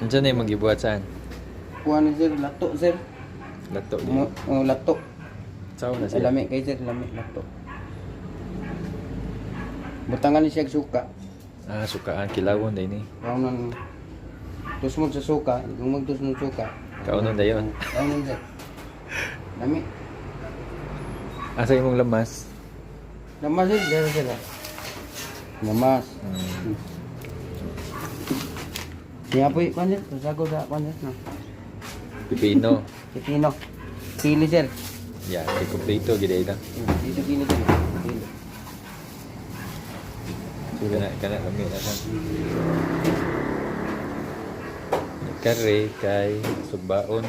Unsa na imong gibuhat saan? Kuha ni sir, lato sir. Lato di. Mo, oh, lato. Sao na siya? Lami kay sir, lami lato. Butangan ni siya og suka. Ah, sukaan kilawon day ni. Kaunon tusmod sa suka, kung magtusmod suka. Kaunon dayon. Kaunon sir. Lami. Asa imong lamas? Lamas sir, dere sir. Ah. Lamas. Siya po, kuan sir, sago sa kuan sir. No. Pipino. Pipino. Sili sir. Yeah, kay kompleto gid ay na. Dito sili sir. Sili. Kana kana kami na kan. Kare kay sugbaon.